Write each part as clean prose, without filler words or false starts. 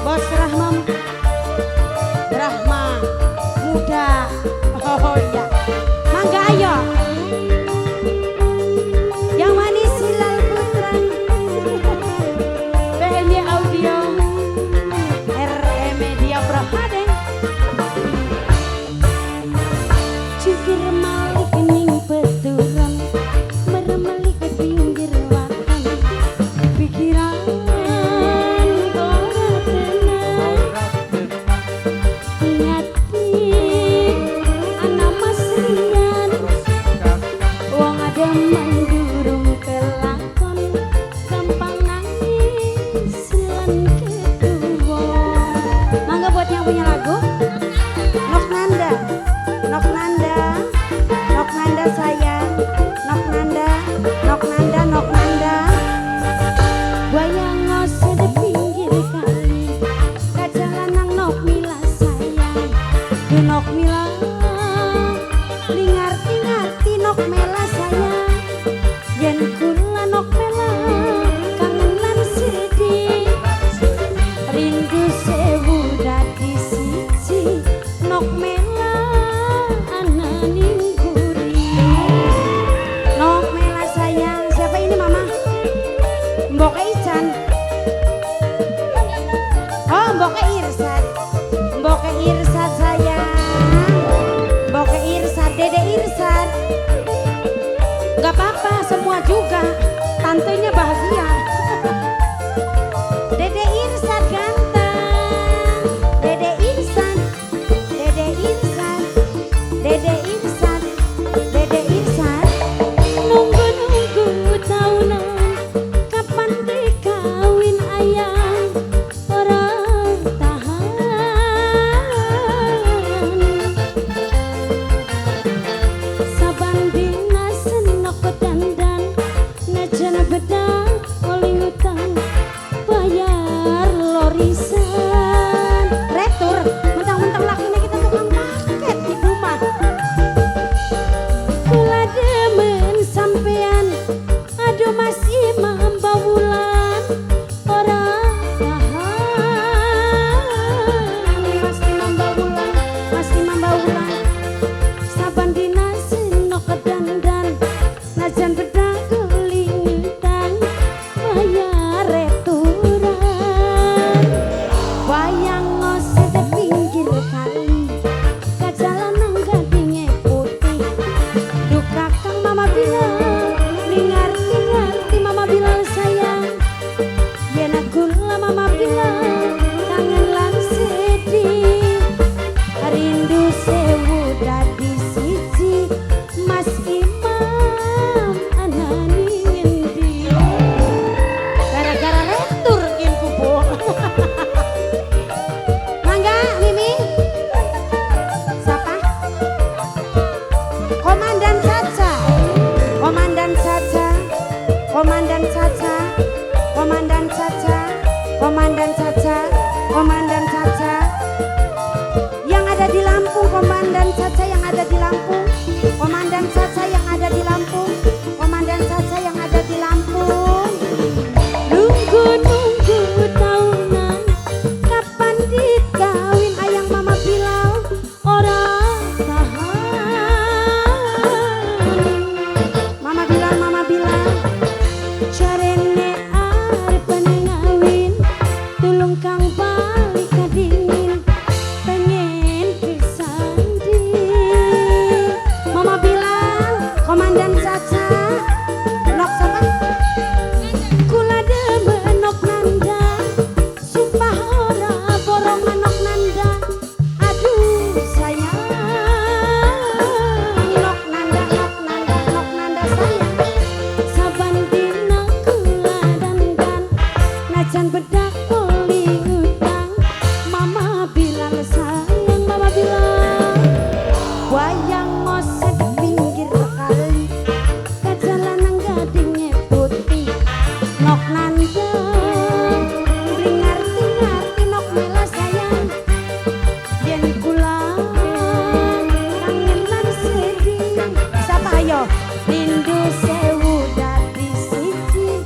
Bos Rahma, Brahma muda. Oh iya. Mangga ayo. Yang manis Hilal Putra. PNY Audio. RE Media Pro HD. Cukir malik ning peturon, meremeli ke pinggir waton, pikiran ora tenang, ngati ana Mas Rian, wong ademen durung kelakon, gampang nangis lan ketuwa. Mangga buat yang punya lagu. Nok Nanda, Nok Nanda, Nok Nanda sayang, Nok Nanda, Nok Nanda, Nok Nanda. Wayang ngose di pinggir kali, kaca lanang Nok Mila sayang, du Nok Mila, li ngarti ngarti Nok Mela sayang, yen kula Nok Mela kangen lan sedih, rindu sewu dadi siji, Nok Mela ana ning guri. Nok Mela sayang, siapa ini mama? Mbok Ican. Oh, Mbok Irsad. Mbok Irsad sayang. Mbok Irsad, Dede Irsad. Gak apa-apa, semua juga. Tantenya bahagia. Dede Irsad ganteng. Dede Irsad. Dede Irsad. Dede Irsad. Dede Irsad. Nunggu-nunggu tahunan, kapan dikawin ayang, ora tahan. Saban dina senok dandan, najan bedak oli ngutang, bayar lorisan. Retur, mentang-mentang lakinya kita tukang paket di rumah. Kula demen sampean, aduh Mas Imam bawulan, ora tahan. Mas Imam bawulan, Mas Imam bawulan. Saban dina senok dandan, najan bedak kelingetan, bayar returan. Wayang ngose di pinggir kali, kaca lanang gadinge putih. Duh kakang Mama Bilal, li ngarti ngarti Mama Bilal sayang. Yen aku lah Mama Bilal, kangen lan sedih. Rindu sewu dadi siji, Mas Imam ana ning endi? Gara-gara retur kin kubu. Mangga Mimi. Siapa? Komandan Caca. Komandan Caca. Komandan Caca. Komandan Caca. Komandan Caca. Komandan Caca. Yang ada di Lampung, Komandan Caca yang ada di Lampung. Komandan Caca yang ada di Lampung. Komandan Caca yang ada di Lampung. Nunggu-nunggu tahunan, kapan dikawin ayang Mama Bilal, ora tahan. Mama Bilal, Mama Bilal, carene arep ngawin, tulung kang balik dingin, pengen kesandi. Mama Bilal, Komandan Caca, Nok siapa? Kula demen Nok Nanda, sumpah ora borongan Nok Nanda. Aduh sayang, Nok Nanda, Nok Nanda, Nok Nanda sayang. Saban dina kula dandan, najan bedak oli ngutang, Mama Bilal sayang, Mama Bilal. Wayang ngose di pinggir kali, kaca lanang gadinge putih. Nok Nanda, beli ngerti ngerti Nok Mela sayang. Yen kula kangen lan sedih. Siapa ayo? Rindu sewu dadi siji,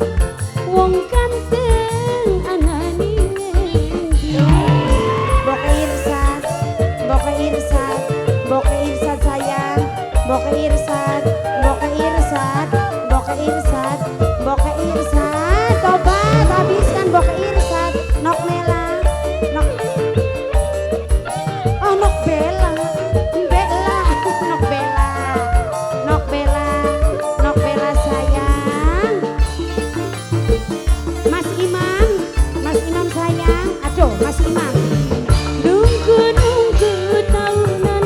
wong ganteng ana ning endi? Mbok Irsad, Mbok Irsad, Mbok Irsad, Mbok Irsad, tobat habiskan Mbok Irsad, Nok Mela, Nok, oh Nok Bella, Bella, Nok Bella, Nok Bella, Nok Bella sayang, Mas Imam, Mas Imam sayang, aduh Mas Imam. Nunggu-nunggu tahunan,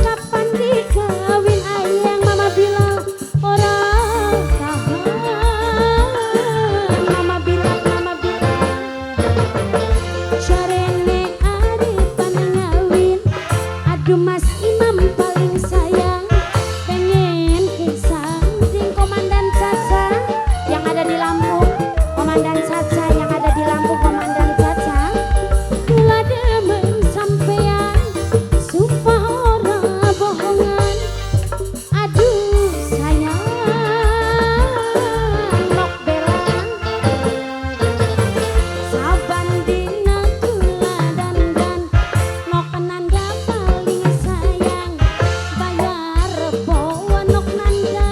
kapan dikawin ayang, mama bilang ora tahan. Mama bilang, mama bilang, Jarene arepan ngawin, aduh Mas Imam paling sayang, pengen kesanding. Komandan Caca yang ada di Lampung, Komandan Caca yang ada di Lampung, Komandan Caca. Kula demen sampean, sumpah ora bohongan, aduh sayang. Nok Bella, Saban dina kula dandan, Nok Nanda paling sayang, bayar bawa Nok Nanda.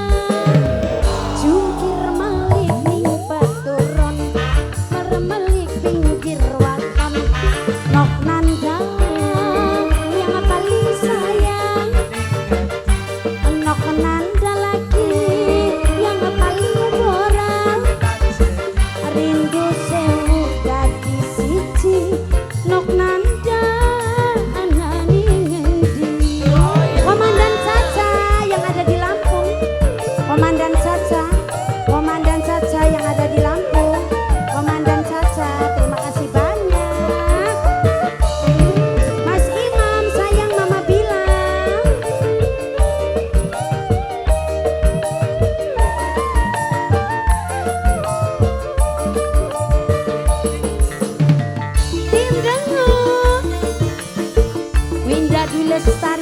Jungkir malik ning peturon, mermelik pinggir waton. Nok Nanda yang paling sayang, Nok Nanda lagi yang paling boral, rindu sewu dadi siji. Nok Nanda anane ngendi? Komandan Caca yang ada di Lampung, Komandan Caca, Komandan Caca yang ada di Lampung, Komandan Caca, terima kasih banyak. Mas Imam sayang, mama bilang. Tim Dengu, Winda Dwi Lestari.